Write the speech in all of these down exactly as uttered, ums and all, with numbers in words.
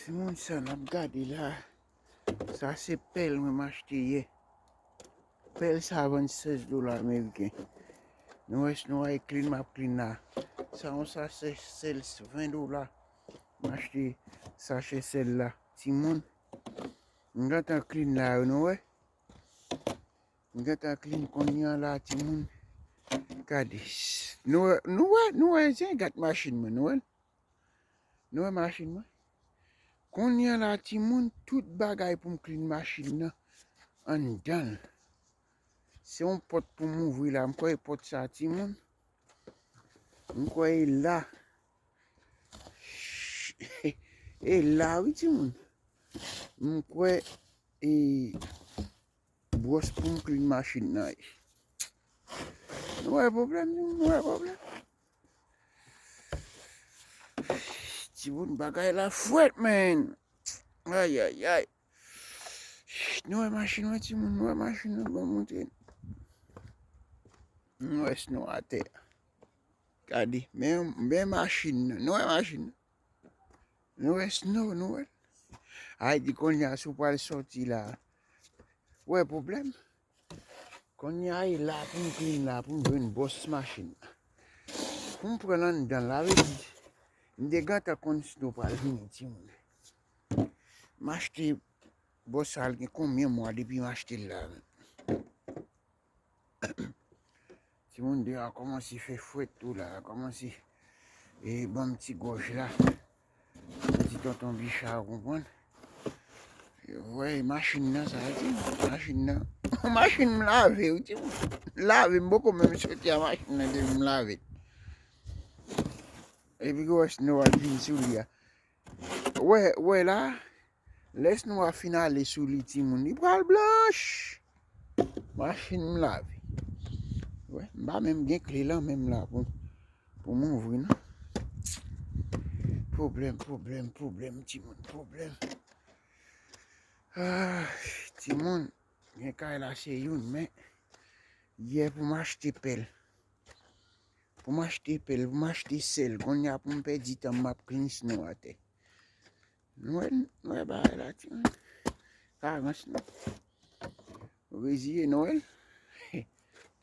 Timoun, sa n ap gade la, sa se pèl mwen m achte yè. Pèl sa vann sèz dola ameriken. Nou wè, si nou wè clean m ap clean la. Sa yon sachè sèl ven dola. M achte sachè sèl la. Timoun, m gentan clean la, nou wè. M gentan clean kounye a la, timoun. Gade. Nou wè, nou wè, nou wè, se gad machin mwen, nou wè l? Nou wè machin mwen? Kounye a la, timoun, tout bagay pou m clean machin nan anndan l. Se yon pòt pou m ouvri la. M kwè e pòt sa, timoun. M kwè e la. E la, wi, timoun. M kwè e bwòs pou m clean machin nan ye. Nou wè pwoblèm, nou wè pwoblèm. Timoun, bagay la fwèt, man. Ay, ay, ay. Nou wè machin mwen, timoun, nou wè machin nan, ban m montre. Nou wè snow atè. Gade, men, men machin nan. Nou wè machin nan? Nou wè snow, nou wè? Ay, di kounye a, si w pral sòti la. Ou wè pwoblèm? Kounye a, e la pou m clean la, pou m jwenn bòs machin nan. Pou m pran l anndan la, vle di, m te gentan konn snow pral vini, timoun. M achte bòs sa, l gen konbyen mwa depi m achte l la, menm? Timoun, deyò a kòmanse fè fwèt tou la, kòmanse, e, ban m ti gòj la. Yon ti tonton bicha, ou konprann? Vwè, machin nan sa, ti machin nan. Machin m lave, wi, timoun. Lave, m poko menm soti a machin nan depi m lave l. Epi gwo snow al vin sou li a. Wè, wè la. Lè snow a fin ale sou li, timoun, li pral blanch. Machin m lave. Wè, m pa menm gen kle lan men m la pou, pou m ouvri, non. Pwoblèm, pwoblèm, pwoblèm, timoun, pwoblèm. Ah, timoun, gen kay la se youn, men yè pou m achte pèl. Pou m achte pèl, pou m achte sèl. Kounye a pou m pèdi tan m ap clean snow atè. Nou wè, nou wè bagay la, timoun. Karans, non. Reziye, nou wè.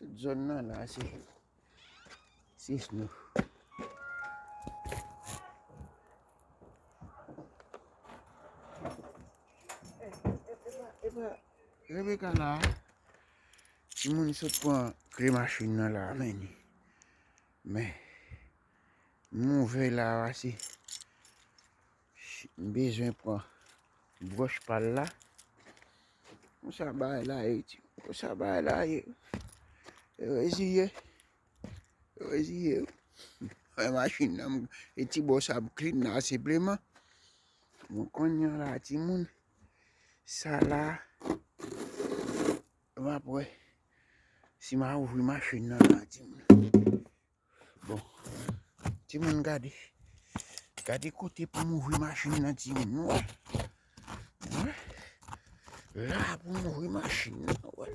Tout zòn nan la, se, se snow. Rebecca la, timoun sot pran kle machin nan la, men, men, m ouvè la, pase. M bezwen pran bwòch pa l la. Konsa bagay la ye, ti. Konsa bagay la ye. Yo reziye. Yo reziye. Wè machin nan, m, e ti bò sa m clean la senpleman. Bon, kounye a la, timoun. Sa la, m ap wè si m a ouvri machin nan la, timoun. Bon. Timoun, gade. Gade kote pou m ouvri machin nan, timoun. Nou wè? Nou wè? La pou m ouvri machin nan, nou wè?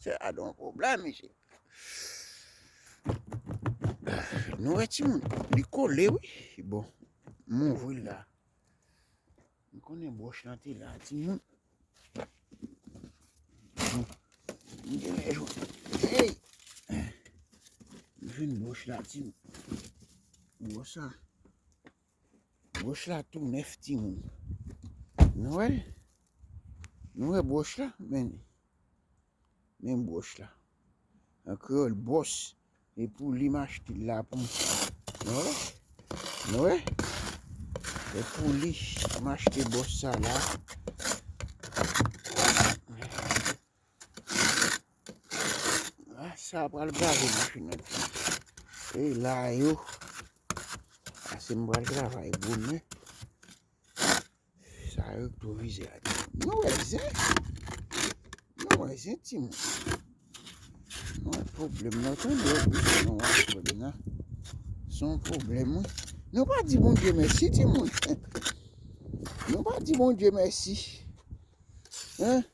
Se a don pwoblèm, mesye. Nou wè, timoun. Li kole, wi. Bon. M ouvri l la. M konnen bwòch lan te la, timoun. M genlè jwenn. Hey! M jwenn bwòch la, timoun. Bwòch la. Bwòch la tou nèf, timoun. Nou wè l? Nou wè bwòch la? Men, men bwòch la. An kreyòl, bwòs. E pou li m achte l la pou m. Nou wè? Nou wè? E pou li m achte bwòs sa la. Ah, sa pral grave machin nan. E la yo. Ase m pral travay bonè. Sa yo tou vize a. Nou wè zen? Nou wè zen, timoun? Nou wè pwoblèm nan, tande, wi, nou wè pwoblèm nan. Se yon pwoblèm, wi. Nou pa di Bondye mèsi, timoun. Nou pa di Bondye mèsi. Hein?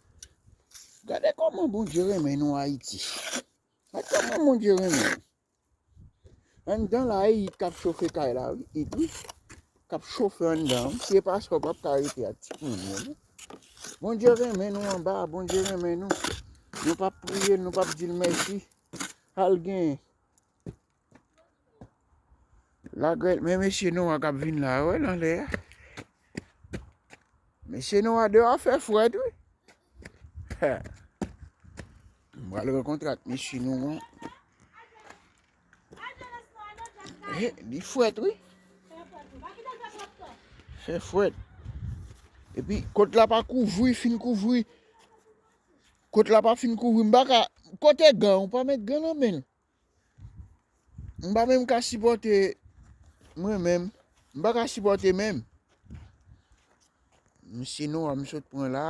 Gade kòman Bondye renmen nou, Ayiti. Gade kòman Bondye renmen nou. Anndan la, e it k ap chofe kay la, wi. It, wi. k ap chofe anndan an. Si e pa sa, w p ap ka rete ak timoun yo, non. Bondye renmen nou anba, Bondye renmen nou. Nou p ap priye l, nou p ap di l mèsi. Al gen lagrèl, men mesye Nowa k ap vin la, wè l anlè a. Mesye Nowa, deyò a fè frèt, wi. M pral rankontre ak mesye Nowa. He, li frèt, wi. Fè frèt. Epi, kot la pa kouvri, fin kouvri. Kot la pa fin kouvri, m pa ka. Kote gan? Ou pa met gan nan men l. M pa menm ka sipòte mwen menm. M pa ka sipòte menm. Mesye Nowa m sot pran la.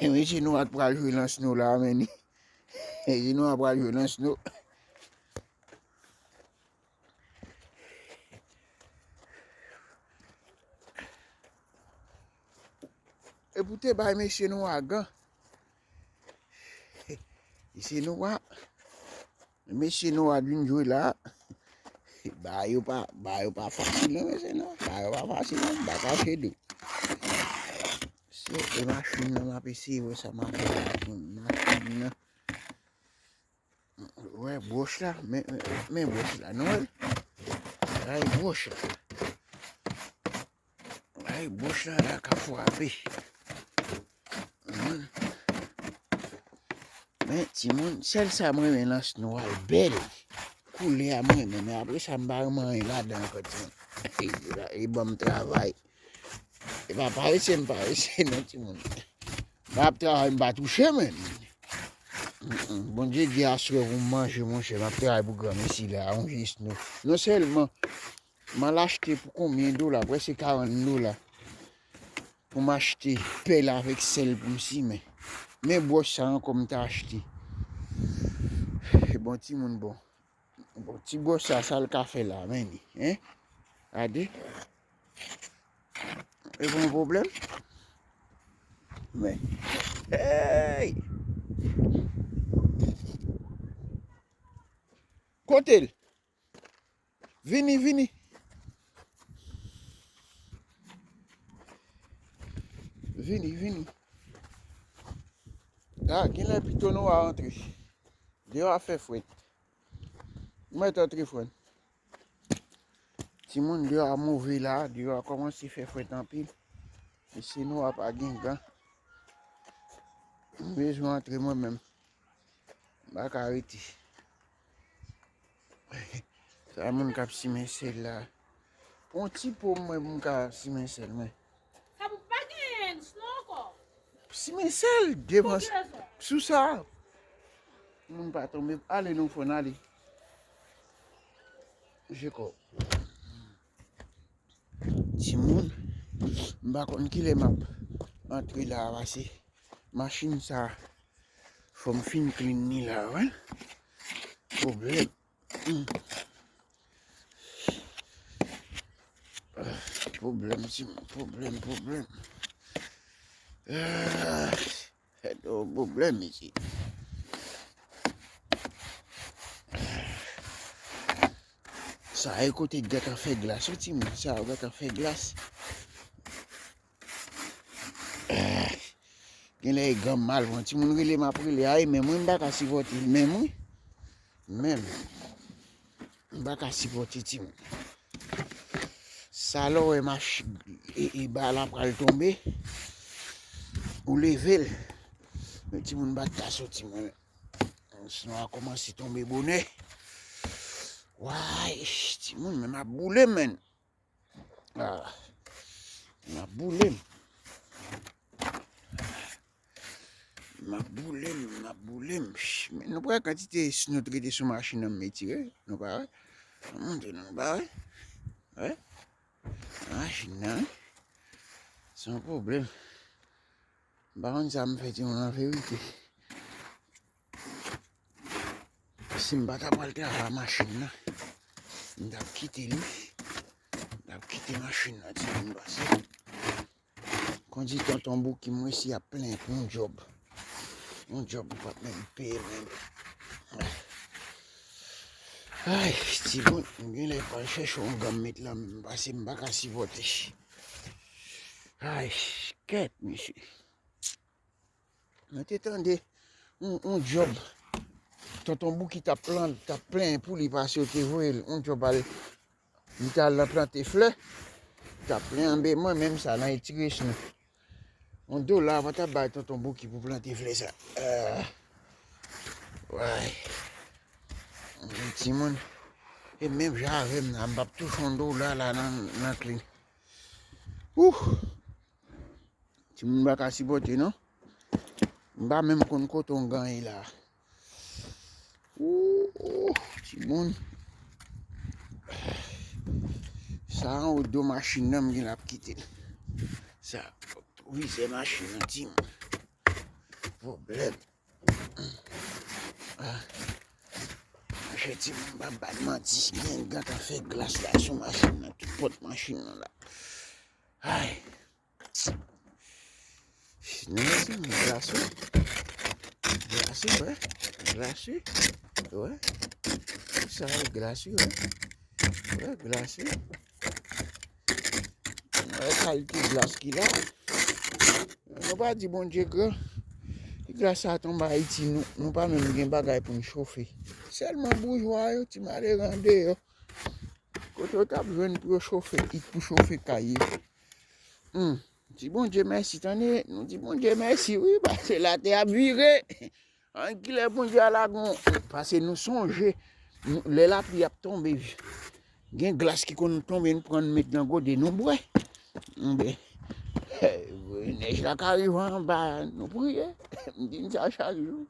Mesye Nowa k pral jwe lan sno la, men li. Mesye Nowa pral jwe lan sno. E pou te bay mesye Nowa gan. Mesye Nowa, mesye Nowa vin jwe la. Bagay yo pa, bagay yo pa fasil non, mesye, non. Bagay yo pa fasil non, m pa kache di w. Se e machin nan m ap eseye wè sa m ap fè la pou machin nan. Wè bwòch la, men, men, men bwòch la, nou wè l? Ay bwòch la. Ay bwòch la, la ka frape. Mhm. Men timoun, sèl sa mwen renmen lan sno a, l bèl. Koulè a mwen renmen, men apre sa m pa renmen anyen ladan ankò timoun. E ban m travay. E pa parese m parese non timoun. M ap travay, m pa touche menm. Mm, mm. Bondye di aswè pou m manje, monchè, m ap travay pou granmesi la, yon vye sno. Non sèlman, m al achte pou konbyen dola? Prèske karant dola. Pou m achte pèl avèk sèl pou m simen. Men bwòch sa ankò m ta achte. Bon timoun bon. Bon, ti bwòch sa, sa l ka fè la, men li, en? Gade. E pa yon pwoblèm? Men. Hey! Kote l? Vini, vini. Vini, vini. A, genlè pito nou a antre. Deyò a fè frèt. Ou mèt antre, frè m. Timoun, deyò a move la, deyò a kòmanse fè frèt anpil. Mesye Nowa pa gen gan. M bezwen antre mwen menm. M pa ka rete. Sa moun k ap simen sèl la. Pran ti po mwen pou m ka simen sèl mwen. Sa pou pa genyen sno ankò. Simen sèl devan sou sa. Moun pa tonbe. Ale non frè n, ale. Jekò. Timoun, m pa konn kilè m ap antre la a pase. Machin sa, fò m fin clean li la, wè. Pwoblèm. Hmm. Ah, pwoblèm, timoun, pwoblèm, pwoblèm. Ah. Fè do pwoblèm isi. Sa e kote gentan fè glas, wi timoun. Sa yo gentan fè glas. Genlè e granm mal pran. Timoun rele m ap rele. Ay, men mwen m pa ka sipòte. Men mwen. Menm. M pa ka sipòte timoun. Sa lè w wè mach-, e, e, ba la pral tonbe, ou leve l. Men timoun m pa t ka soti mwen. Sno a kòmanse tonbe bonè. Way, timoun, men m ap boule, menn. Ah, m ap boule m. M ap boule m, m ap boule m. Ch, men nou pa wè kantite sno t rete sou machin nan m retire, nou pa wè? M ap montre nou, nou pa wè? Wè? Machin nan, wi. Se yon pwoblèm. M pa konn sa m fè timoun an verite. Si m pa ta pral travay machin nan, m t ap kite li. M t ap kite machin nan timoun pase. Kondi tonton Bouki m resi ap plenyen pou yon djòb. Yon djòb ou p ap menm peye l menm. Ay, timoun, m genlè pral chèche yon gòm met lan menm, paske m pa ka sipòte. Ay, kèt, mesye. Mwen te tande yon, yon djòb. Tonton Bouki t ap plan-, t ap plenyen pou li paske yo te voye l yon djòb al, li t al nan plante flè. T ap plenyen anbe mwen, menm sa, nan etire sou yon dola, mwen t ap bay Tonton Bouki pou plante flè sa. Ah. Way. Timoun. E menm jan avè m nan, m p ap touche yon dola la nan, nan klin. Ouh! Timoun pa ka sipòte non. M pa menm konn kote ongan ye la. Ouh, timoun. Sa anwo do machin nan m gen l ap kite l. Sa, vizè machin nan, timoun. Pwoblèm. Ah. Monchè, timoun, m pa ba n manti. Gen gad ap fè glas la sou machin nan, tout pòt machin nan la. Ay. Non, timoun, glas wi. Glas wi, wè. Glas wi. Wè. Sa, glas wi, wè. Wè, glas wi. Wè kalite glas ki la. Nou pa di Bondye gran. Glas sa tonbe Ayiti, nou, nou pa menm gen bagay pou n chofe. Sèlman boujwa yo, ti malere andeyò. Kote yo t ap jwenn pou yo chofe, it pou chofe kay yo. Hmm. Di Bondye mèsi, tande, nou di Bondye mèsi, wi, paske latè ap vire. An kilè Bondye a la gon, paske nou sonje, nou, lè lapli ap tonbe, gen glas ki konn tonbe, nou pran, nou met nan gode, nou bwè. Enben, nèj la ka rive anba, nou priye. M di n sa chak jou.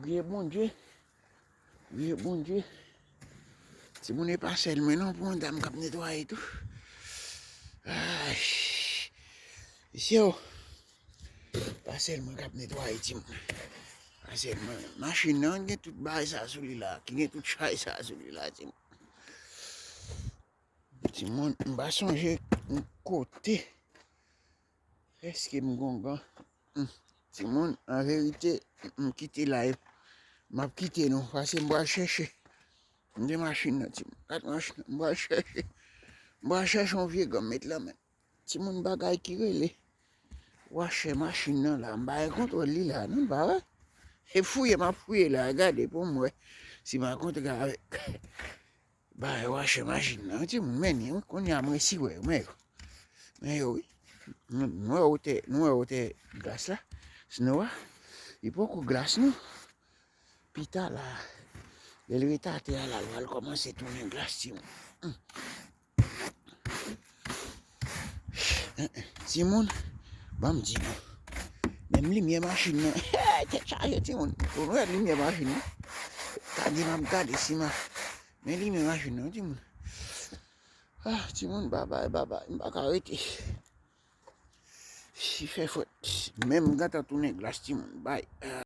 Priye Bondye. Priye Bondye. Timoun, e pa sèl mwen non, pou yon dam k ap netwaye tou. Ay. Mesye o. Pa sèl mwen k ap netwaye, timoun. Pa sèl mwen. Machin nan gen tout bagay sa sou li la, ki gen tout chay sa sou li la, timoun. Timoun, m pa sonje yon kote. Èske m gongan? Hmm. Timoun, an verite, m kite live. M ap kite nou, paske m pral chèche. M de machin nan, timoun. Kat machin nan, m pral chèche. M pral chèche yon vye gòm met lan men. Timoun, bagay ki rele wachè machin nan la, m pa gen kontwòl li la, non, pa vre? E fouye m ap fouye la, gade pou m wè si m a kontre avèk bagay wachè machin nan, timoun, men ni, wi, kounye a m resi wè yo, men yo. Men yo, wi. Nou, nou wè wotè, nou wè wotè glas la, snow a, li poko glas non. Pita la, lè l ret atè a la, l pral kòmanse tounen glas, timoun. Hmm. Timoun, ban m di nou. Menm limyè machin nan. Tèt chaje, timoun. Ou wè limyè machin nan? Gade, m ap gade si m a. Men limyè machin nan, timoun. Ah, timoun, babay, babay. M pa ka rete. Si fè fòt. Menm m gentan tounen glas, timoun. Bay. Ah.